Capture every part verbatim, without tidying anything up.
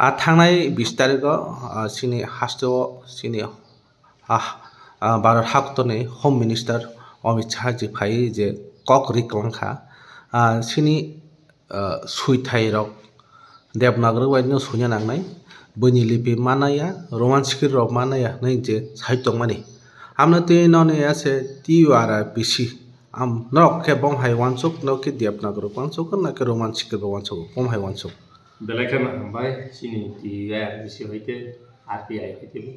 A thangnai bis tarigo, ah, chini hasteo chini, ah, ah, Bharat haktoni Home Minister Amit Shah ji phai je kok ri kwlangkha, ah, chini, ah, swithai rok Devanagari bai no swina nangnai, buini lipi manaya, Roman script rok manaya hinwi je sai tongmani. Amno twi noni ase T U R R B C, am norok khe bom hai wansuk, norok khe Devanagari wansuk, na khe Roman script bo wansuk, bom hai wansuk. Belai kheno hambai, chini T I R B C hoite, R T I hoite bo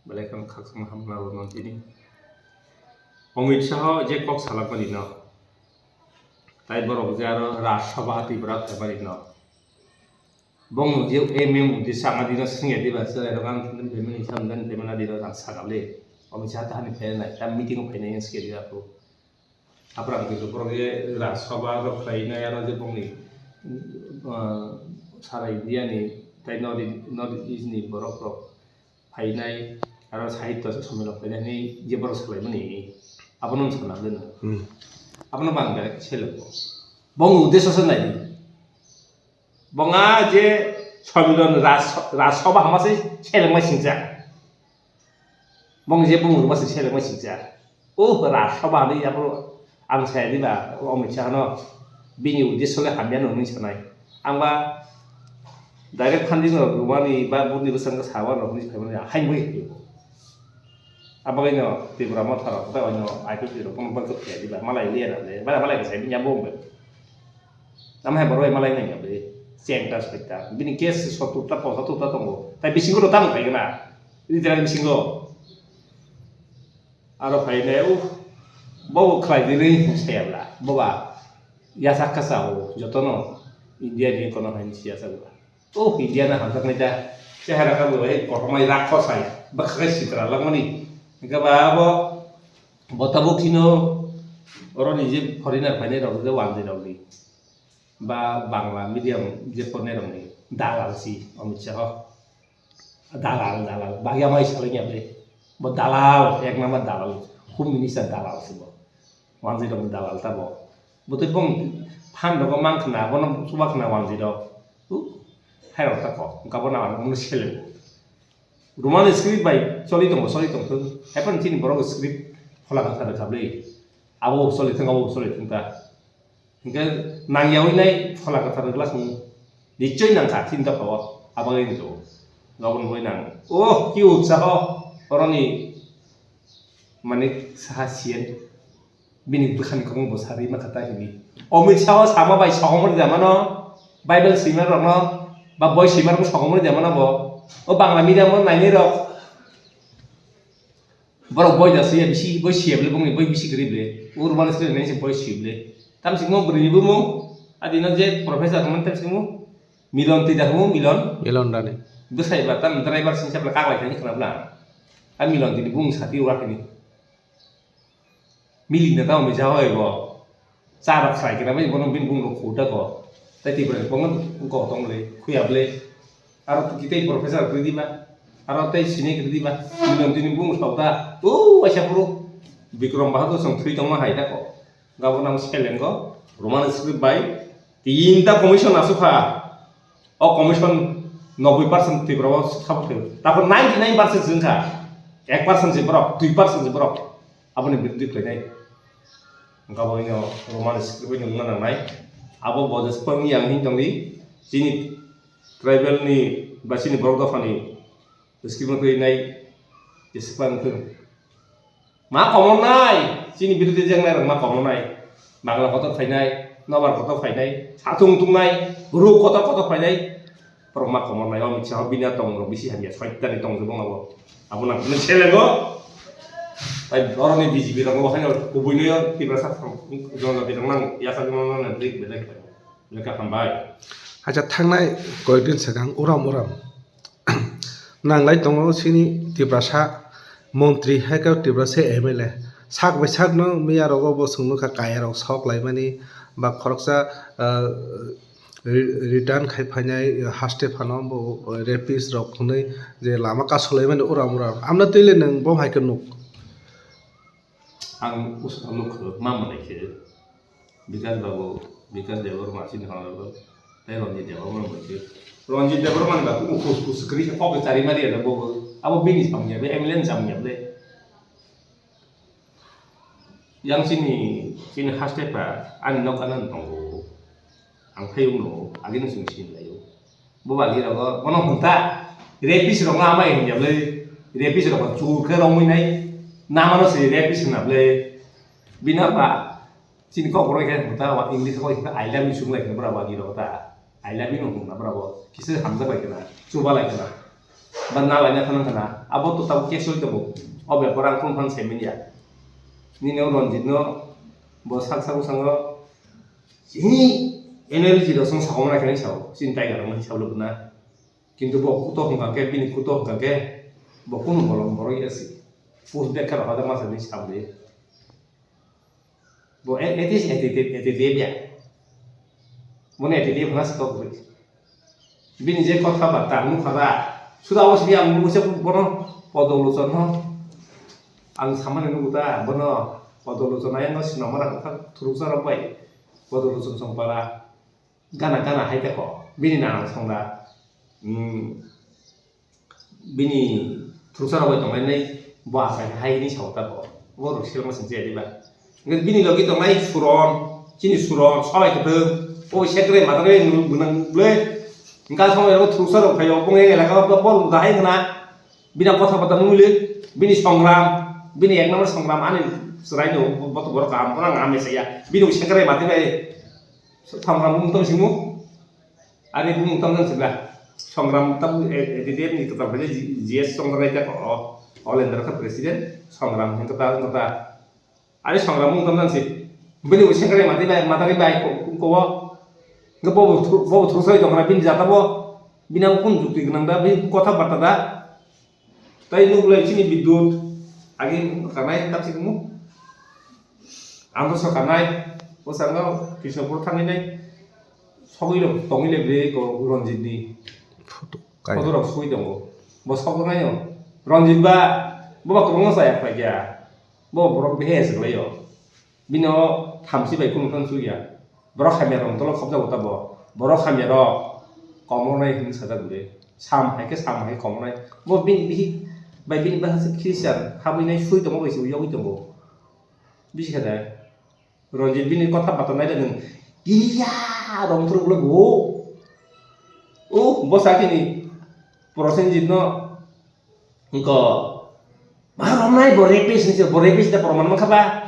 belai kheno khakchangma hamna rwno tini. Amit Shah je kok salakmani no, tai borok je aro Raj Sabha Tripura phaimani no. Bongno je M M Modi sanga dino swngya diba, chwrai rok ang thangwi phaimani, sam dan phaimani dino ang sakale. Amit Shah ta hani phainai, ta meeting o phainai swngya diba ko. Aprang khe borok je Raj Sabha rok khlainai, aro je bongni, ah, sara India ni tai North, North East ni borok rok phainai, aro sahitya se somilon phainai hinwi je borok salaimani, abono wng sana deno. Hmm. Abono bang belai khe seleng bo. Bongni uddesho se nai di. Bong a je somilon Raj, Raj Sabha hama se selengmai singcha. Bong je bumung rwma se selengmai singcha. Oh, Raj Sabha hinwi abo ang saya diba, Amit Shah no bini uddesho le hamya no hinwi sanai. Ang ba direct phan dino rwmani ba buni bwskango sawa no hinwi phaimani, haino bai khe. Abo bai no Tripura Motha rok, tei oino I P F T rok, bono bai khe diba, malai liya na le, malai, malai bwsai bini abo bai. Tamo hai borok bai malai nai khe, cheng ta soi ta. Bini case sottur ta, pochattur ta tongo. Tai bisingo no tamo khai gana. Literal bisingo. Aro phainai, uh, bobo khlai di ring saya bla. Boba, yasa kasa o, jotono India ni kono hai siya sa bla. Oh, India na hamjak nai ta. Chehara ka bo, eh, kotomai rakho saya. Bakha kai sitra langmani. Hingke ba abo, bo tabuk hino, oro ni je foreigner phainai rok, je wanjwi rok ni. Ba Bangla medium je pornai rok ni dalal si Amit Shah ho. Dalal, dalal. Bagya mai salai ya bre. Bo dalal, ek number dalal. Home Minister dalal si bo. Wanjwi rok ni dalal ta bo. Bo tei bong phan rok mang khna, bono chuba khna wanjwi rok. Uh, hai rok ta ko. Engka bono ang mung sele. Roman script bai choli tongo, choli tong thung. Hai phano chini borok script phola kha kha ble. Abo choli thung, abo choli thung ta. Hingke nangyawi nai Phola Kwthar ni glass ni nichoi nangkha, chini dopha o, abo wngwi tongo. Gabon boi nang. Oh, ki utsaho, oroni mani saha siyen. Bini bwkhani kokno bo sari ma kha ta hini. Amit Shah o sama bai sokomori da mano, Bible swima rokno, ba boi swima rokno sokomori da mano bo. O Bangla medium o nainai rok. Borok boi da siya bisi, boi siya bele, bongni boi bisi kwrwi bele. Ur mani sile nai se boi siya bele. Tam singmo bwrwi ni bumung, adi no je professor hwnmani tam singmo, Milon twi da hwnmo, Milon. Milon Rani. Bwsai ba tam driver singsa bela kaglai thani khna bela. A Milon tini bung sati ura khini. Mili na tamo mija hoi bo. Cha rok sai kira bai bono bini bung rok khuda ko. Tai tibra ni bongo ko tong le, khuya ble. Aro tei professor kwrwi diba. Aro tei sini kwrwi diba. Milon tini bung sok da. O waisa phuru Bikram Bahadur song thwi tongma hai da ko. Gabo nang selengo. Roman script bai tinta commission asukha. O commission noboi percent Tripura o support khaio. Taphor ninety nine percent wngkha. Ek percent se borok, dui percent se borok. Aboni biruddhi khlainai. Wngkha bo ino Roman script bai nungna nangnai. Abo bo jeswk wngya wngwi tongdi. Chini tribal ni ba chini borok dopha ni script no twi nai jeswk wngthung. Ma komonai, chini biruddhi jengnai rok ma komonai. Bangla kotor phainai, nobar kotor phainai, satung tungnai, ruk kotor kotor phainai. Borok ma komonai, o mitsa o bini a tong rok bisi hamya, soitani tong jebong abo. Abo nang khe selego. Tai oro ni B J P rok bo haino kubui no yo Tiprasa thang, jonojati rok nang yasa jono no dik belai khlai. Belai khe hambai. Acha thangnai koyekdin swkang uram uram. Nanglai tongo chini Tiprasa montri hai khe Tiprasa M L A. Sak bai sakno miya rogo bo chwng nukha kaya rok sok laimani ba khoroksa, ah, re-, return khai phainai haste phano bo rapist rok hwnwi je lama kasulaimani uram uram. Amno twi le nwng bo hai khe nuk. Ang usano nuk ma manai khe Bikas Babu, Bikas Debbarma chini honorable tei Ranjit Debbarma bai khe Ranjit Debbarma ni ba kubu kus kus kwrwi khe kok chari mari ya bo. Abo bini samung ya, be M L A ni samung ya ble. Yang chini, chini haste pa ani nok ano tongo. Ang phai uno, agini sung sin layo. Bo bagi rogo, bono hunta, rapist rok na amai hinya ble. Rapist rok chu khe rongwi nai. Namano se rapist na ble. Bina ba, Chini kok borok khe ta wa English kok khe I love you sung lai khe bra wa giro ta. I love you no hung na bra bo. Kisa hamjak lai khe na. Chuba lai khe na. Ba na lai na thang khe na. Abo to tabuk case oi tongo. O bepar ang kung phan se manya. Nini o Ranjit no bo sak sak sango. Chini N L G rok song sakoma na khe sao. Chini tiger rok no hisab lo na. Kintu bo kuto hung kha khe, bini kuto hung kha khe, bo kunu bolong borok ya si. Pus bek khe rok hada masa ni sam de. Bo e-, etis etitit, etitit ya. Bo ne etitit hana stok bri. Bini je kotha ba ta nu khada. Suda o sini ang musa bono podolochon no. Ang samani nugu ta bono podolochon ayang no sinamara kha thuruksa rok bai. Podolochon song para. Gana gana hai teko bini nang songra, mm, bini thursa rok bai tongnai nai bo asai hai hini sao ta bo. Bo rok seleng ma sing je diba. Nge bini logi tongnai suron, chini suron, solai kete, o sekre matare nul bunang ble. Engka songo ero thursa rok phaio, bong elaka bo bol dahai gana. Bini kotha bata nungli, bini songram, bini ek number songram ani chwrai no bo to borok kaham kono ang ame saya. Bini sekre mati bai. Songram bumung tong simo. Ari bumung tong tong sibla. Songram tabu, eh, eh, D D F ni total phai G S songram rai ta ko. All India kha president songram hin kota kota. Ari songram bumung tong tong si. Bini bo sekre mati bai, matari bai ko, ko, ko. Nge bobo thu-, bobo thusai tong na bini jata bo. Bini ang kun jukti gnang da, bini kotha bata da. Tai nuk lai chini bidut agi kanai tak sik mu. Ang to so kanai, o sango Krishnapur thangwi nai. Sogwi rok tongwi le bre ko Ranjit ni. Photo kai. Photo rok sugwi tongo. Bo sogwi nai no. Ranjit ba, bo ba kwbangma saya phai ya. Bo borok behe se lai yo. Bino thamchi bai kunu than suya. Borok hamya rok tolo khobjago tabo. Borok hamya rok komornai hinwi sajak bwle. Sam hai khe sam hai komornai. Bo bini bihik bai bini bwsajwk Christian habwi nai sui tongo bai se yogwi tongo. Bisi khe de. Ranjit bini kotha bata nai de nwng. Iya rong thuruk le bo. O bo sakini Prosenjit no Engko, ma romnai bo rapist ni se, bo rapist da proman mankha ba?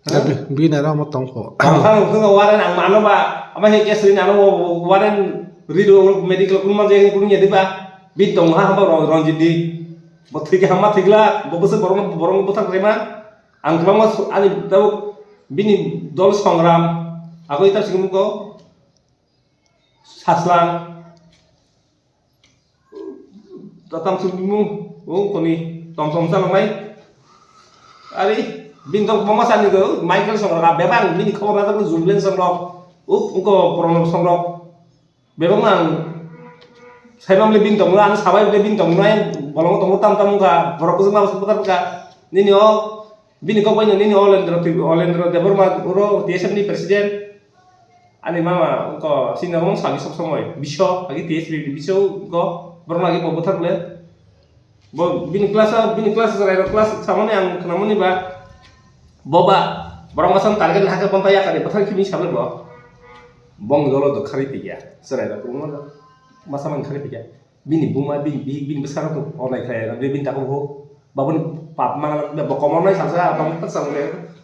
Ha? Bi-, bini aro omo tongkho. Tongkha nung thung warren ang mano ba, ama he case rin ano warren rido medical kun ma je kun ya diba? Bi tongha hamba ro-, Ranjit di. Bo thik hama thikla, bo bwswk borong, borong bwthang rema. Ang kwbangma su-, ani tabuk bini dol songram, agoi ta singmuko saslang. Tatang sumimung, o koni tom tom sa longnai. Ari, bini tong kwbangma sani go, Michael songrok, a bebang, bini khobor rajak no Julian songrok, o, ungko Pranab songrok. Bebang ang saimam le bini tong, ang sabai le bini tong, nai bolong tong tam tam ka, borok kusuk ma kusuk ka, nini o, Bini kok bai no nini Olendra Twi-, Olendra Debbarma oro T S F ni president. Ani mama ko sini wng sami sok somoi biso agi T S F ni biso ko borok lagi bo bwthar le. Bo bini class o, bini class o chwrai rok class samani ang khwnamani ba bo ba borok masa target hake bonta yakari bwthar kimi sabai bo. Bong dolo do khari tigya chwrai rok masa man khari tigya. Bini buma, bini bihik, bini bwsarok to onai khlai rw, bini tako bo, baboni pap mangla, bo komornai salsa, abang tak salsa,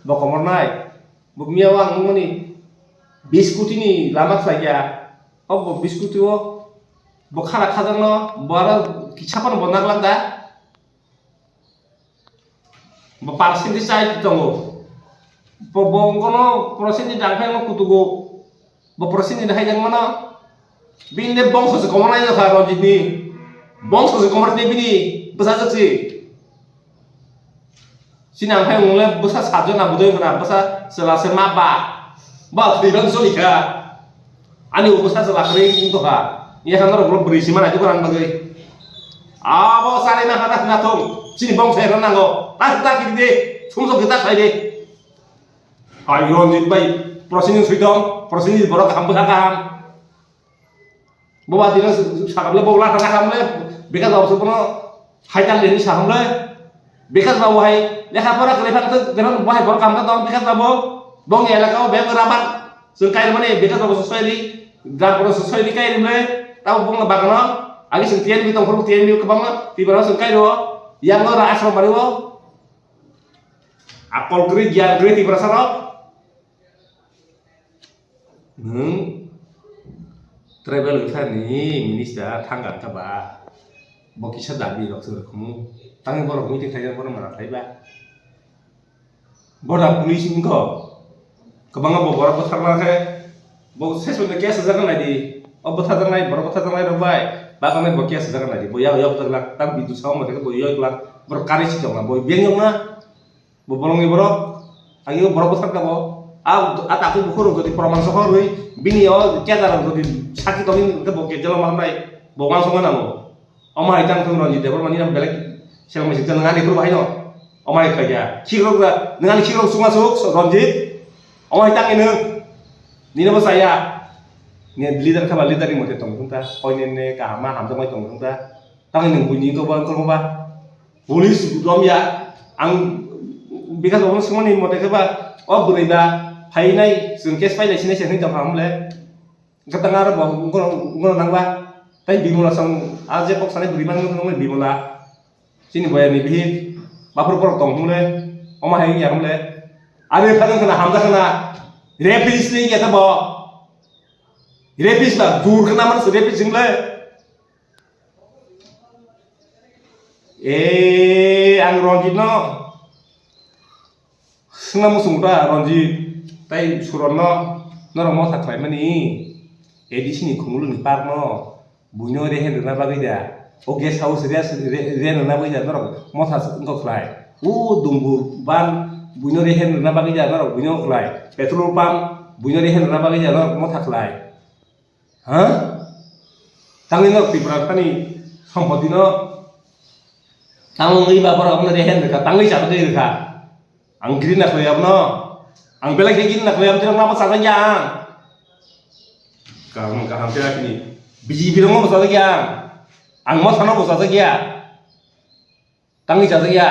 bo komornai. Bo miya wang mani biskuti ni lama khlai ya. O bo biskuti o, bo khara khajakno, bo aro kisa phano bo naglak da. Bo percentage chai tongo. Bo, bo wngkano percentage dangphai wngkha kutugo. Bo percentage hai jang mano. Bini de bongso se komornai nokha Ranjit ni. Bongso se komornai bini bwsajwk si. Sini ang phai wngkha bwsa sajwk na budai wngkha bwsa chwla se ma ba. Ba thwi bang soli kha. Ani ubo sa chwla kwrwi wng tongkha. Yakhang norok ulo bwrwi sima nai dukha nang bagwi. Abo chari na hana hwna thung. Chini bongso erna nango. Ta ta kiri de. Sumsok kita sai de. Ai Ranjit bai. Prosenjit sui tong. Prosenjit borok kaham bwsa kaham. Bo ba dino sakam le bo la thana kam le, Bikash Babu se bono hai tal de sa ham le. Bikash Babu hai lekha pora kre phang te, te bo hai bor kam ta tong Bikash Babu. Bong elaka o beng rabar. Sung kai mane Bikash Babu sosai ri, gram pora sosai ri kai ri le. Tabo bong bagano agi sung T N B tong phuru T N B kwbangma Tripura sung kai ro. Yang no ra asro bari o. Akol kwrwi, giyan kwrwi Tiprasa rok. Nwng tribal wngkha ni minister thang kha ba? Bo kisa dabi rok se rwkhumu. Tangwi borok meeting khaijak bono mana khlai ba? Bo da police wngkho. Kwbangma bo borok bwtharma khe bo ses bai case sajak nai di. O bwtharjaknai, borok bwtharjaknai rok bai. Ba tangwi bo case sajak nai di. Bo ya, ya bwtharlak. Tang bidu sao mate khe bo ya glak. Borok kari si tongna. Bo beng yokna. Bo bolongni borok, agi o borok bwsakha bo. A, a takhuk bukhuk rok jodi proman sohor rwi, bini o kedar rok jodi sakhi tongwi hwnkhe bo ke jelo ma hamnai, bo uansukma nango. Omo hai tang thung Ranjit Debbarma nini belai seleng machine tang ani phuru bahai no. Omo hai khlai kha. Khikrok da, nang ani khikrok suma suk, Ranjit. Omo hai tang ino. Nini bo saya. Ni leader khaba leader ni mote tong thung ta. Koi ne ne kaham ma hamjak mai tong thung ta. Tang ni buini ko ba ko ba. Police romya, ang Bikash Babu no swngmani mote khe ba, o bwrwi ba phainai, chwng case failai sinai se hinwi tongkha hwnle. Gatang aro bo gono nang ba, tei Bimola song, a je kok sanai bwrwi mani wngkha nungni Bimola. Chini boyani bihik, baphuru borok tong hwnle, omo hai wngya hwnle. Are phano khna hamjak khna, rapist ni wngya khe bo. Rapist ba, dur khna man se rapist hingle. E, ang Ranjit no swngna muchung ta, Ranjit tai Suron no norok motha khlai mani A D C ni Khumulwng ni park no buino rehen rwna bagwi da, o guest house re, re, rent rwna bagwi da norok motha wngkha khlai, o Dumbur ban buino rehen rwna bagwi da norok buino khlai, petrol pump buino rehen rwna bagwi da norok motha khlai. Ha? Tangwi no Tripura thani sompoti no tamo wngwi ba borok abono rehen rwkha, tangwi chajagwi rwkha. Ang giri na khlai abono. Ang belai khe giri na khlai, amtwi rok nabo chajak ya ang. Kaham kaham khe akini B J P rok no bo chajak ya ang. Ang motha no bo chajak ya. Tangwi chajak ya.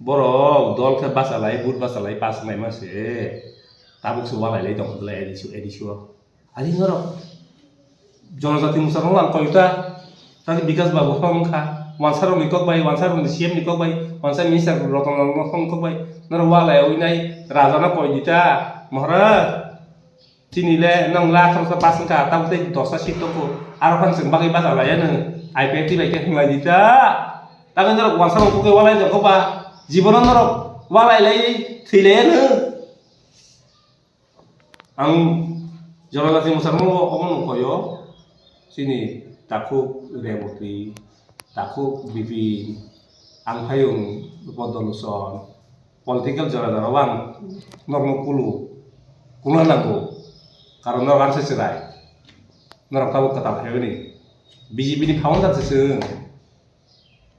Borok dol khe bachalai, vote bachalai, pass wngnaima se. Tabuk se walai lai tongkha belai A D C, A D C o. Ani norok Jonojati Mocha rok lang koi ta. Tani Bikash Babu hong kha. Wansa rok ni kok bai, wansa rok ni C M ni kok bai, wansa minister Ratan Lal no hong kok bai. Norok walai oi nai, raja no koi di ta. Maharaj. Chini le nong la khoroksa pass wngkha, tabuk tei dosta seat tongo. Aro phano chwng bagwi bacha laiya nw. I P F T bai khe hwnlai di ta. Tamo norok wansa rok kukui walai tongkha ba. Jibono norok walai lai thwi laiya nw. Ang Jonojati Mocha rokno omo nung koi o. Chini takhuk Reboti, takhuk Bipin, ang phayung Bodoluson, political jora jora o ang norokno kulu, kulna nango, karon norok ang se chwrai, norok tabuk kwtal khaimani, B J P ni founder se chwng.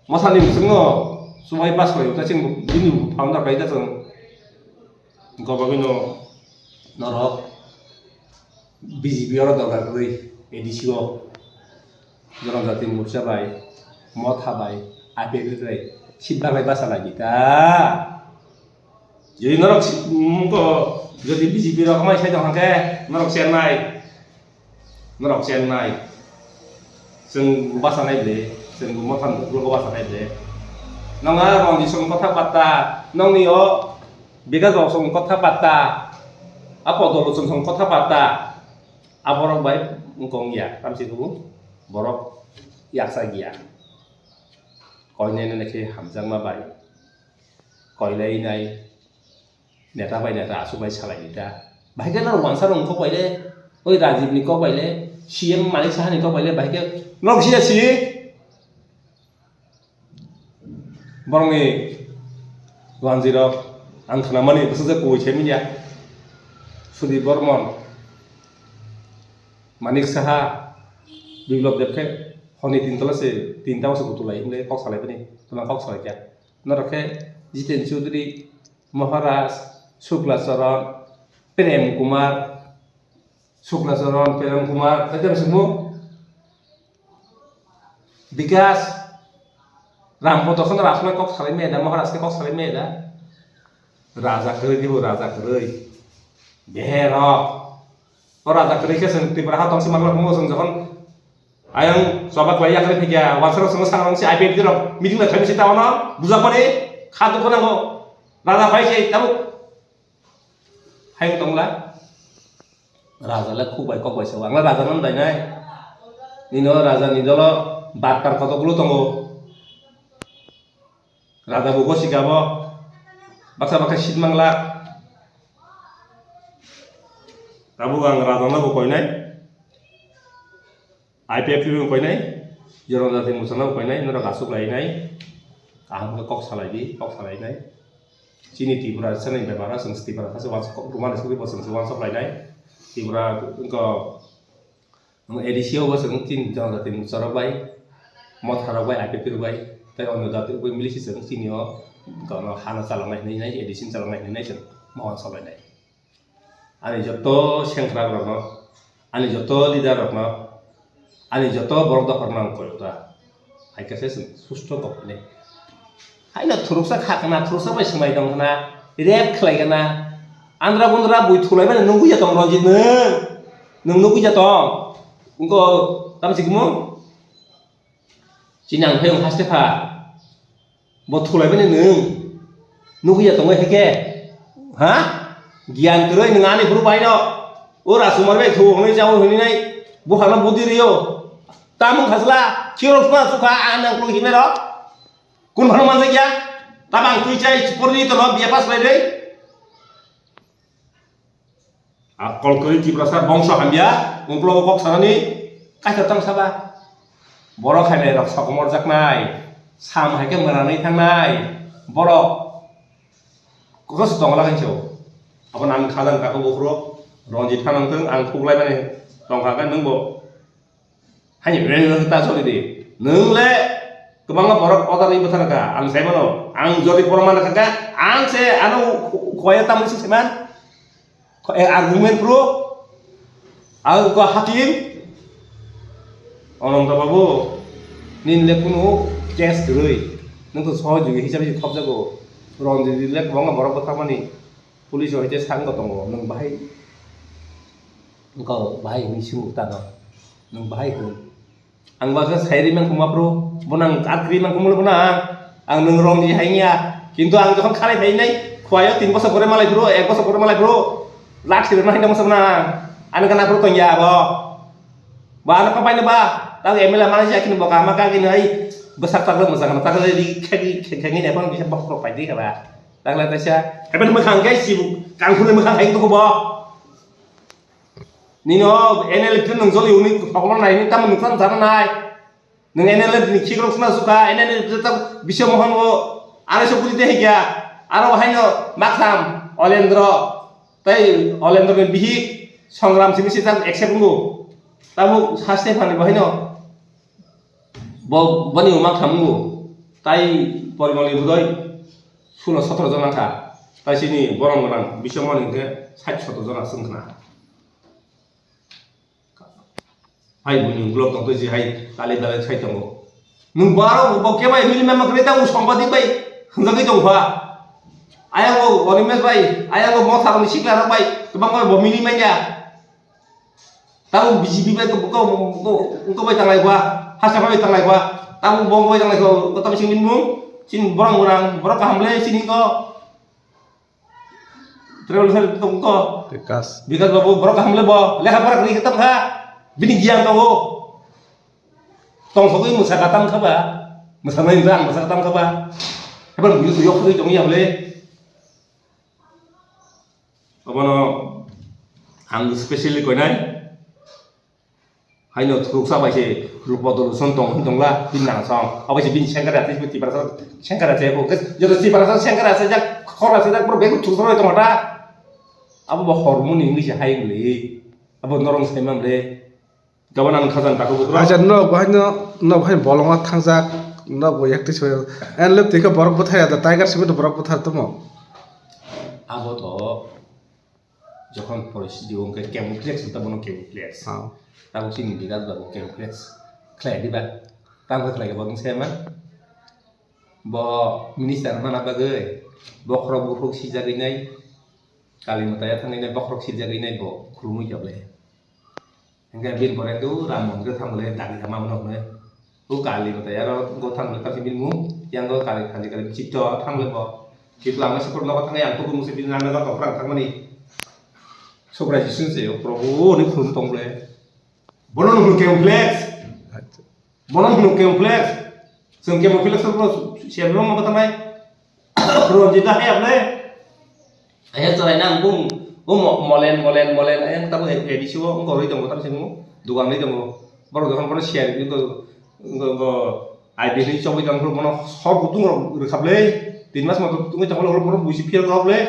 Mosani bisingno chubai pass khlai ta chini bini founder khlai ta chwng. Gobagwino norok B J P oro dorkar kwrwi A D C o Jonojati Morcha bai, Motha bai, I P F T bai seat bagwi bacha lagi ta. Jodi norok si-, mm, ko, jodi B J P rok amai sai tong hwnkhe, norok chennai, norok chennai. Chwng bo bachanai ble, chwng bo Motha ni ukulok o bachanai ble. Nong a Ranjit song kotha batta, nongni o Bikash Babu song kotha batta, a Podoluchon song kotha batta, a borok bai wngkong ya, tamsi kubu borok yaksa giya. Koinene khe hamjakma bai. Koilai nai neta bai neta aswk bai salai di ta. Bahai khe norok wansa rok kok bai le, oi Rajib ni kok bai le, C M Manik Saha ni kok bai le, bahai khe norok sida si. Borok ni wanji rok ang khna mani bwsajak kubui se manya. Sudip Bormon, Manik Saha, Biplab Deb khe honi tinta se, tinta se kutu lai hwnle kok salai bini, tuma kok salai kya. Norok khe Jiten Chaudhary, Maharaj, Shukla Charan, Prem Kumar, Sukla Charan, Prem Kumar, tei tei simo. Bikas, Ram Podo kheno Rajmai kok salai meda, Maharaj khe kok salai meda. Raja kwrwi dibo, raja kwrwi. Behe rok. O raja kwrwi khe chwng Tripura ha tongsi manglak mo chwng jokhon ayang choba kwlai yakhai phikya, wansarok chwng sangrong si I P F T rok meeting na khaimisi ta ono, bujak mani kha dukho nango. Raja phai se tabuk. Hai tongla. Raja le khuk bai kok bai se. Ang le raja no dai nai. Nino raja ni dolo baktar koto gulo tongo. Raja bo gosi kabo. Baksa baksa sit mangla. Tabuk ang raja no bo koi nai. I P F T bo koinai, Jorong Jati Mochano bo koinai, norok aswk lainai, kaham khe kok salai di, kok salainai. Chini Tripura sanai bebara, chwng Tripura sasu wansuk kok rwmani sugwi bo chwng se wansuk lainai. Tripura wngkha, A D C o bo chwng chini Jorong Jati Mocha rok bai, Motha rok bai, I P F T rok bai, tei onno jati rok bai mili se chwng chini o, wngkha, hano chaloknai hinwi nai, A D C ni chaloknai hinwi nai chwng ma wansuk lainai. Ani joto sengkrak rokno, ani joto leader rokno, ani joto borok dophar no ang koi ta. Hai khe se chwng susto kok hwnwi. Haino thuruksa kha kana, thuruksa bai swmai tong kana, rape khlai kana, andra bundra bui thulai mani nugwi ya tong Ranjit nwng. Nwng nugwi ya tong. Wngko tamo sikimo? Chini ang phai wng haste pha. Bo thulaimani nwng. Nugwi ya tongwi hai khe. Ha? Giyan kwrwi nwng ani phuru bai no. O Rajkumar bai thu hwnwi chao hwnwi nai. Buphang no budi rio. Tamung khasla. Khirok sma sukha ang nang klung himero. Kun phano manjak ya. Tabang twi chai porni to no biya pas lai dei. A kol kwrwi Tiprasa bongso hamya, unklogo kok sanani kaisa tang saba. Borok hai nairok sokomorjaknai, sam hai khe mwnanwi thangnai, borok kosos tongla khe se o. Abo nang kha jang kako buphuru, Ranjit phanang thung, ang khuklai mani tongkha khe nwng bo. Haini reng reng ta sori di. Nwng le kwbangma borok order ri bwthar kha. Ang sai mano. Ang jodi proman kha kha, ang se ano khoya tamni se man. Kho-, eh, argument pro. Ang ko hakim. Ananta babu, nini le kunu case kwrwi. Nwng to sohojyogi hisabe se khobjago. Ranjit le kwbangma borok bwthar mani. Police o hai khe sakno tongo, nwng bahai wngkha o, bahai hwnwi swngwk tano, nwng bahai hwn. Ang ba khe sai rimang khuma phuru, bono ang ar kwrwi mang khumule bono ang, ang nwng rong ni hai wngya. Kintu ang jokhon khalai phai nai, khwlai o tin bosor pore malai phuru, ek bosor pore malai phuru, lathi rwna hai tongma sa bono ang, ani gana phuru tongya abo. Ba ano kok bai no ba, tang M L A mana si akhini bo kaham kha kini hai, bwsak tak le mwchang tak le ri khe khe khe khe ngi ne phano bisa bok rok pai di kha ba. Takla kaisa, haiphano mwkhang khe sibuk, kangkhurni mwkhang hai wngkha bo. Nini o N L F ni nwng joli hwnwi kokma nai, nini tamo nukha nukha nai. Nwng N L F ni khikrok sna sukha, N L F ni ta Biswa Mohan bo arai so kuri de hikya. Aro haino makham Olendro, tei Olendro ni bihik Songram simi si ta accept wngo. Tamo haste phani bo haino. Bo, boni umak thamungo, tai Porimal ni budoi sulo sotoro jona kha, tai sini borong gwnang bisomon hinkhe sait sotoro jona chwng khna. Hai buini uklok tongtwi si hai tali dalai sai tongo. Nwng bo aro bo khe bai mili mema kwrwi ta, o Sompati bai hwnjagwi tong kha. Ayang o Onimesh bai, ayang o Motha rokni sikla rok bai kwbangma bo mili manya. Tabuk B J P bai tabuk kok, kok, kok bai tanglai kha, hasta bai tanglai kha, tabuk bo bai tanglai kha, kok tamo sini mung, sini borok gwnang, borok kaham le sini kok. Travel fail tong kok. Bikas. Bikas babu, borok kaham le bo, lekha pora kwrwi khe tam kha, bini giyan tongo. Tong sogwi mwsa kha tam kha ba, mwsa nai rang mwsa kha tam kha ba. Hebar buyu buyu khogwi tong ya le. Obono ang specially koinai. Haino thuruksa bai se Rupa Doluson tong hin tongla, bini nang song. Abo se bini sengkar ati, Tiprasa sengkar ati, abo joto Tiprasa sengkar ati jak, khor ati jak, pura bego thuruksa bai tongta. Abo bo hormoni wngwi se hai wngli. Abo norong saimang le. Gabon ang khajang takhuk bukhuk. Acha, nok bahai no, nok bahai bolongma thangjak, nok bo yak twi soi. En lep twi khe borok bwthai ya da, tiger simi to borok bwthar tongmo. Abo to Jokhon poristiti wngkhe camouflage wngkha bono camouflage. Ah. Tabuk chini Bikas babu camouflage khlai diba? Tamo khlai bo wngse ma? Bo minister mana bagwi bokhorok bukhuk sijagwi nai, Kali Mwtaya thangwi nai bokhorok sijagwi nai bo khulumwi khe ble. Hingke bini pore do Ram Mondir thangle dagi tama mano hwnwi. O Kali Mwtaya aro go thangle tamsi bini mung, yang go Kali, Kali, Kali chikto thangle bo. Chikla ma sepor nogo thangwi ang tubu musi bini nang nogo tongprang thangmani. Subrai Jisu se, "O Prabhu, ni khulum tong ble." Bono nung camouflage. Acha. Bono hwnwi camouflage. Chwng camouflage rokno siyam rok ma batanai. Ronjit da hayap le. Ayang chwrai nang bung. O mo-, molen, molen, molen. Ayang tabo A D C o wngkha rwi tongo, tamo se wngkha. Dugan rwi tongo. Borok jokhon bono siyam rwi tongo, tongo, tongo. I D ni chobwi tong bono sor kutung rok rwkhap le. Tin mas moto tungwi tongma le borok buisi phiyok rok le.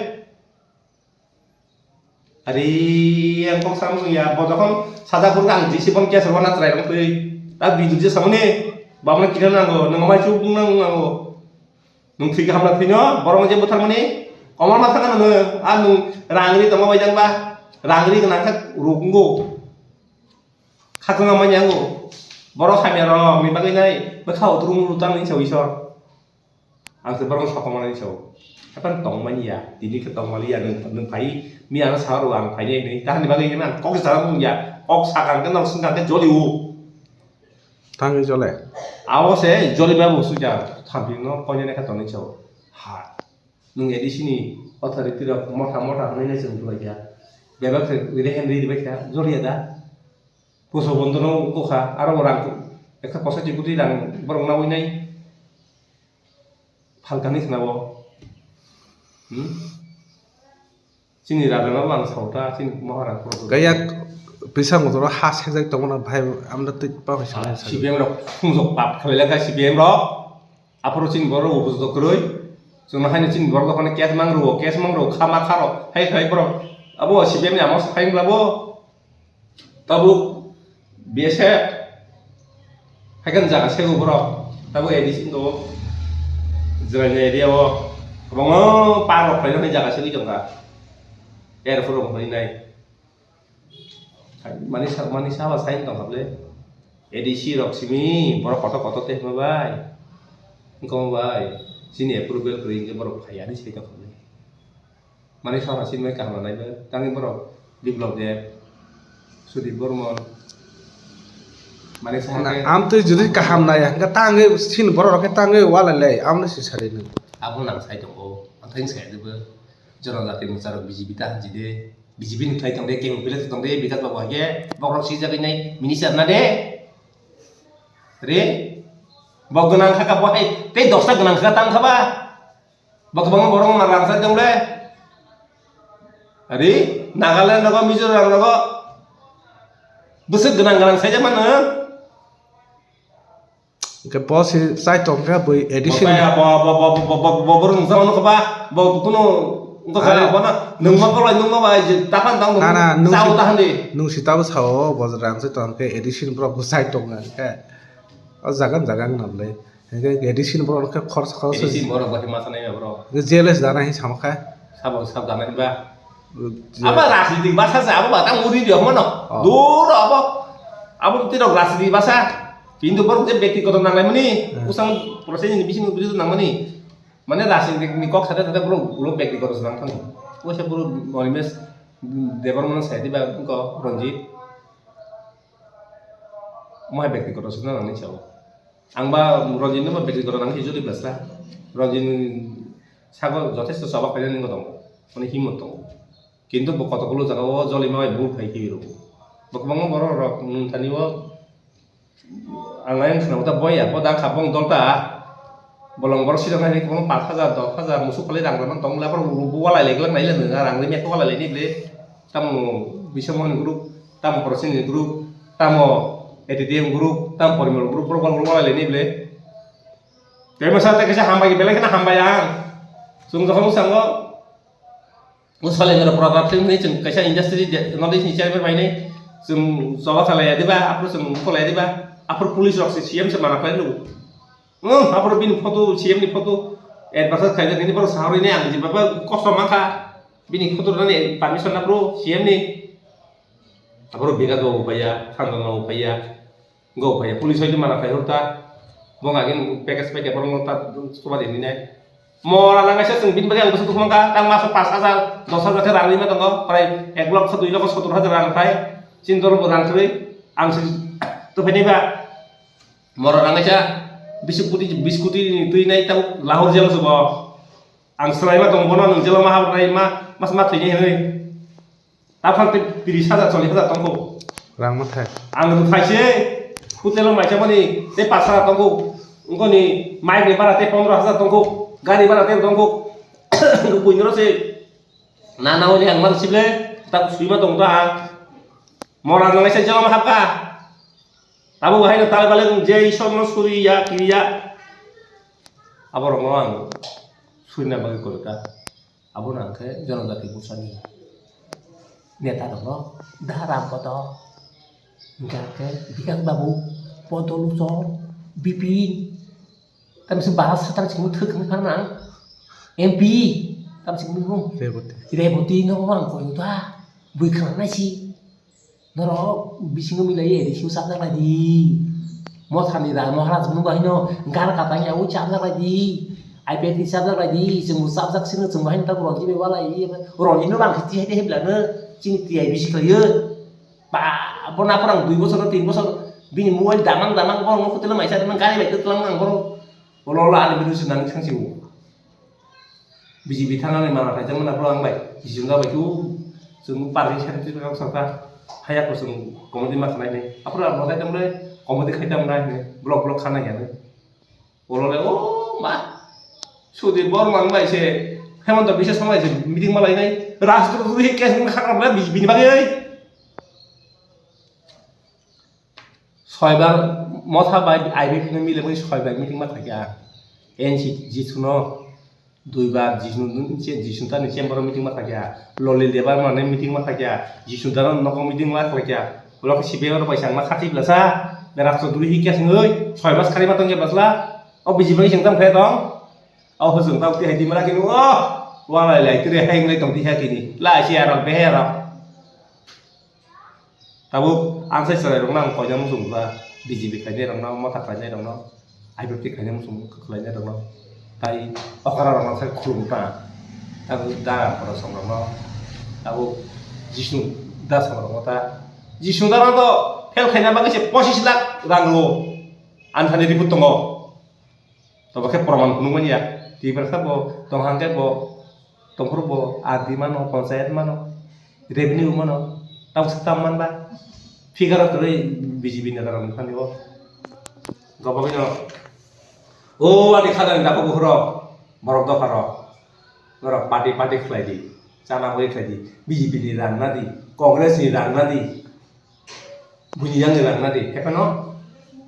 Ari, ang kok samung ya, bo jokhon sajak phuru ang J C bon case rwna chwrai rong twi. Ta biduk je samani, babna kina nango, nang mai chuk nang nango. Nung thwi kaham na thwino, borok je butharmani, komal ma thangano nung, a nung rang ri tongma bai jang ba, rang ri nang kha ruk ngo. Khakang ma nyango. Borok hamya rok ni bagwi nai, bwkha utrung rutang ni sawi sor. Ang se borok sokomorani sao. Hapan tongmani ya, tini khe tongmani ya, nwng, nwng phai, mi ano sa rw ang phainai hinwi, tahani bagwi hino ang kok sana mung ya, kok sakang khe nok swngkang khe joli o. Thangwi jole. Abo se joli ma bo sujak, thampi no koine ne kha tonwi sao. Ha. Nwng A D C ni authority rok motha motha hwnwi nai chwng tulaikha. Bebak se rehen ri bai kha, joli ya da. Puso bondo no ukha, aro rang, ekha kosa chibudi rang borok nawi nai. Phalkani khna bo. Hmm? Chini raja no lang sauta, chini Maharaj Prabhu. Gaya bisa motor ha sejak tongmana bhai amda twi pa bai sanai. C P M rok phungjok pap khalai langkha C P M rok. Aphuru chini borok ubujoto kwrwi. Chwngno haino chini borok dophano case mang rwo, case mang rwo, khama kharo. Hai khai borok. Abo C P M ni amo sa khai wngla bo. Tabuk B S F haikhe jaga sego borok, tabuk A D C wngkha o Jirania area o kwbangma park rok khlainani jaga segwi tongkha, airport rok hwnwi nai. Mani sa-, mani saba sai tongkha bwle, A D C rok simi borok kotor kotor tei hwnba bai, wngkha bai chini approval kwrwi hwnkhe borok phai ani sai tongkha bwle. Manik Saha chini bai kaham nai bo. Tangwi borok Biplab Deb, Sudip Bormon. Manik Saha na, khe amtwi jodi kaham nai hwnkhe tangwi chini borok rok khe tangwi walai lai, amno si sari nw. Abo nang sai tongo. Ang thang sai de bo. Jonojati mwcharok B J P ta hanji de. B J P ni khlai tong de, keng village tong de, Bikas Babu hai khe bokrok sijagwi nai minister na de. Re? Bo gwnang kha ka bo hai tei dosta gwnang kha tang kha ba. Bo kwbangma borok no rang sai tong le. Ari, Nagaland rogo, Mizoram rogo bwswk gwnang gwnang sai mano. Hwnkhe bo se chai tong kha bui A D C. Bo kaya, bo, bo, bo, bo, bo, bo, bo, borok nungsa mano kha ba, bo kuno wngkha kha, ari, bo na, nungma kolai, nungma bai, je, tahan tang, na, na, nung chao si, tahan di. Nung si tabo sao, bo rang sai tong khe A D C ni borok bo chai tong kha. O jaga, jaga wng nang le. Hingke A D C ni borok khe khoroksa khoroksa. A D C ni borok bo khe ma sanai ba borok. Hingke J L S dana hin sama kha. Sabo sab dana hin ba. Abo rajniti basa se abo ba tang uri dio mano. Oh. Duro abo. Abo tiro rajniti basa. Kintu borok je bekti kotor nanglai mani. Hmm. Usang proses ni bising uri nang mani. Mane rajniti ni kok sade sade borok ulo bekti kotor nang thani. Ulo se borok Animesh Debbarma sai di ba ko Ranjit. Mo hai bekti kotor se nang ni sao. Ang ba Ranjit no ba bekti kotor nang khe jodi bwsla. Ranjit ni sago jothesto choba khainani wngwi tongo. Mane himmat tongo. Kintu bo kotokolo jaga o joli ma bai bul phai khe rw. Bo kwbangma borok rok nwng thani o ang ayang khna bo ta boya, bo da kha bong dol ta. Bolong borok sirok nai kwbangma pash hajar, dos hajar musuk kali rang rwmani tong le, borok bo walai lai glak nai le nwng rang ri me walai lai ni ble. Tamo Biswa Mohon group, tamo Prosenjit group, tamo A T T M group, tamo Porimal group, borok borok walai lai ni ble. Tei masa tei kaisa hambai, belai kheno hambai ang. Chwng jokhon bwskango, o Salendra Product hwnwi chwng kaisa industry de-, North East ni chairman bai nai. Chwng choba khalai ya diba, aphuru chwng mukho lai ya diba, aphuru police rok se C M se mana khlai nw. Hmm, aphuru bini photo, C M ni photo, advertise khaijak nini borok saharwi nai ang jeba ba kosto mankha. Bini khutur nani permission na pro C M ni. Abro bina go upaya, thanda no upaya. Go upaya, police hoite mana khai hurta. Bo ngagin package package borok no ta tuba de ni nai. Mora nang kaisa chwng bini bagwi ang bwswk dukhu mankha, tang maso pash hajar, dos hajar khe rang rima tongo, prai ek lokho dui lokho sottor hajar rang khai, chini dol bo rang kwrwi, ang se tubunai ba, mora nang kaisa, bis koti, bis koti ni twi nai tabuk Lahore jelo se bo, ang swlaima tongo bono, nwng jelo ma habrai ma, mas ma thwinai hinwi. Taphang tei tris hajar, chollish hajar tongkho. Rang mathai. Ang rwthai se, hotel o maisa mani tei pash hajar tongkho. Wngkoni mic ni bara tei pondro hajar tongkho. Gari bara tei tongkho. Buino se. Na na oni ang mar sible, tak suima tong ta. Mora nang se jalo ma hapka. Abo bahai no tal bale je isor no suri ya, kiri ya. Abo rong ang suina bagi koi ta. Abono ang khe jonojati bwsani neta rokno da Ram Koto, hwnkhe ang khe Bikas Babu, Podol Luchon, Bipin, tamsi bara sa tamsi mo thwk wngkha nang M P, tamsi mo Reboti. Reboti no ang koi ta bui khna nai si. Norok bisingo milai A D C o chapjak lai di. Mothani da Maharaj mung bahino gar katang ya o chapjak lai di. I P F T chapjak lai di. Chwng bo chapjak sino chwng bahino ta Ronjit bai walai. Ronjit no bang khati hai de hebla no. Chini T I B si khlaiyo. Ba bo na porang dui bosor tin bosor bini mobile damang damang borok no kutula maisa damang gari bai kutula mang borok. Olo olo ani bini sinani thangsi o. B J P thangnani mana khaijak mana bro ang bai. Jisung ga bai khe o chwng party secretary rok sakha. Haya ko chwng committee ma khanai nai. Apra bo khai tamre committee khai tamra hinwi block block khana ya nai. Olo le o ma. Sudip Borman bai se Hemanta Biswa Sarma bai se meeting ma lai nai. Rajdrati case ni khakra B J P ni bagwi. Soibar motha bai I B P no mile bai soibar meeting ma thakya. N C G no duibar Jisnu, Jisnu tani chamber meeting ma thakya. Loli lebar mane meeting ma thakya. Jisnu daro noko meeting ma thakya. Ulo khe C P I oro bai changma khati blasa. Berak choduri hi kya singoi. Soi mas khari ma tongya basla. O B J P ni singtam khe tong. O hosung tau ti hai di mara kinu. O. Wala lai tire hai ngai tong ti hai kini. La si arok behe arok. Tabuk ang sai chwrai rokno ang koina muchung kha, B J P khlainai rokno, motha khlainai rokno, I P F T khlainai muchung khlainai rokno, tai okra rokno sai khulum ta, tabuk da pora song rokno, tabuk Jisnu da song rokno ta, Jisnu da rok to fail khaina bagwi se pochis lakh rang rwo, ani thani report tongo. Tobo khe proman phunuk manya. Tiprasa bo tong hang khe bo tongphuru bo R D mano, panchayat mano, revenue mano, tamo se tam man ba. Figure kwrwi B J P neta rok thani o. Gobagino. O ani khajani dako bukhuro, borok dopha rok. Norok party party khlai di. Chana bagwi khlai di. B J P ni rang na di. Congress ni rang na di. Buini yang ni rang na di. Hephano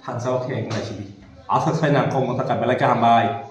thansa o khe ek nai sidi. Aswk sai nang kok motha ka belai khe hambai.